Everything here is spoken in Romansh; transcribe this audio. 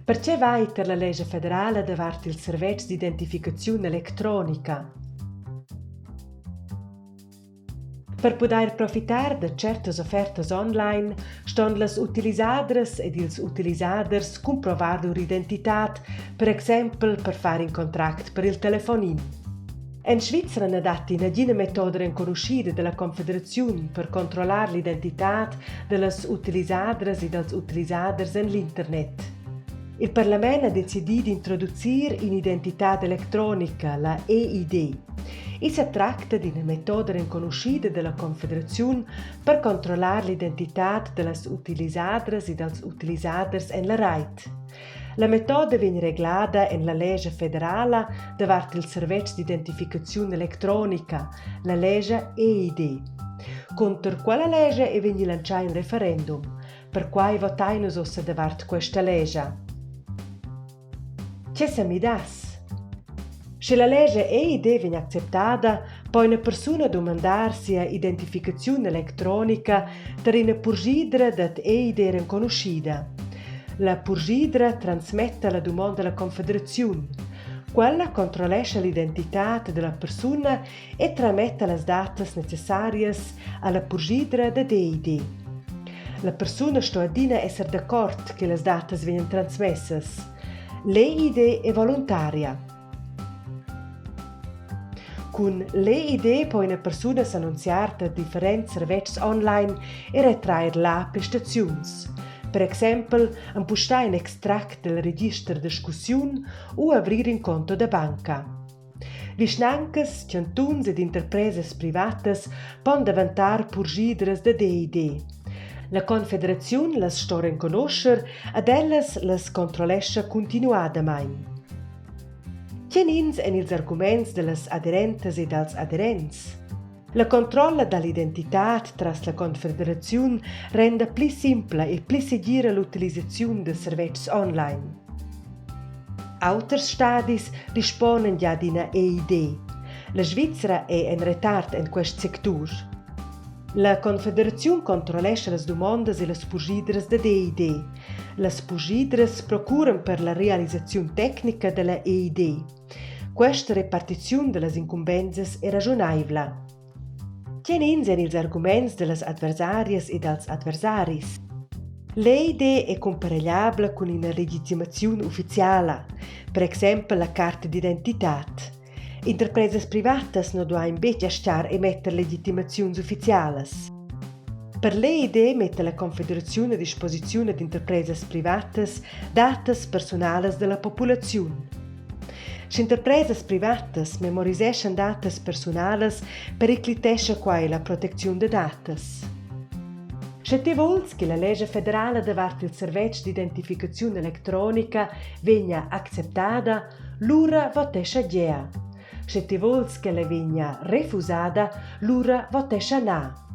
Per tge vai tar la lescha federala davart il servetsch d'identificaziun electronica? Per pudair profitar da tschertas offertas online ston las utilisadras ed ils utilisaders cumprovar lur identitad, per exempel per far in contract per il telefonin. En Svizra na datti nagina metoda renconuschida da la Confederaziun per controllar l'identitad da las utilisadras e dals utilisaders en l'internet. Il parlament ha decidì d'introducir in'identitad electronica, la EID. I sa tracta d'ina metoda renconuschida da la Confederaziun per controllar l'identitad da las utilisadras e dals utilisaders en la rait. La metoda vegn reglada en la lescha federala davart il servetsch d'identificaziun electronica, la lescha EID. Cunter quella lescha è vegnì lantschà in referendum. Perquai votain nus ussa davart questa lescha. Tge sa midass? Sche la lescha EID vegn acceptada, po ina persuna dumandar sia identificaziun electronica tar ina purschidra dad EID renconuschida. La purschidra transmetta la dumonda alla Confederaziun. Quella controllescha l'identitad dalla persuna e trametta las datas necessarias alla purschidra dad EID. La persuna sto adina esser d'accord che las datas vegnan transmessas. L'EID è voluntaria. Cun l'EID po ina persuna s'annunziar tar differents servetschs online e retrair là prestaziuns. Per exempel empustar in extract dal register da scussiun u avrir in conto da banca. Vischnancas, chantuns ed interpresas privatas pon daventar purschidras da DID. La Confederaziun las sto renconuscher ed ellas las controllescha cuntinuadamain. Tgenins èn ils arguments da las aderentas e dals aderents? La controlla da l'identitad tras la Confederaziun renda pli simpla e pli segira l'utilisaziun da servetschs online. Auters stadis disponan gia d'ina EID. La Svizra è en retard en quest sectur. La Confederaziun controllescha las dumondas e las purschidas da EID. Las purschidas procuran per la realisaziun tecnica da la EID. Questa repartiziun da las incumbensas è raschunaivla. Tgenins èn ils arguments da las adversarias e dals adversaris? L'EID è cumparegliabla cun ina legitimaziun uffiziala, per exempel la carta d'identitad. Interpresas privatas na duain betg astgar emetter legitimaziuns uffizialas. Per l'EID metta la Confederaziun a disposiziun ad interpresas privatas datas persunalas da la populaziun. Sch'interpresas privatas memoriseschan datas persunalas, periclitescha quai la protecziun da datas. Sche ti vuls che la lescha federala davart il servetsch d'identificaziun electronica vegnia acceptada, lura votescha gea. Sche ti vuls ch'ella vegnia refusada, lura votescha na.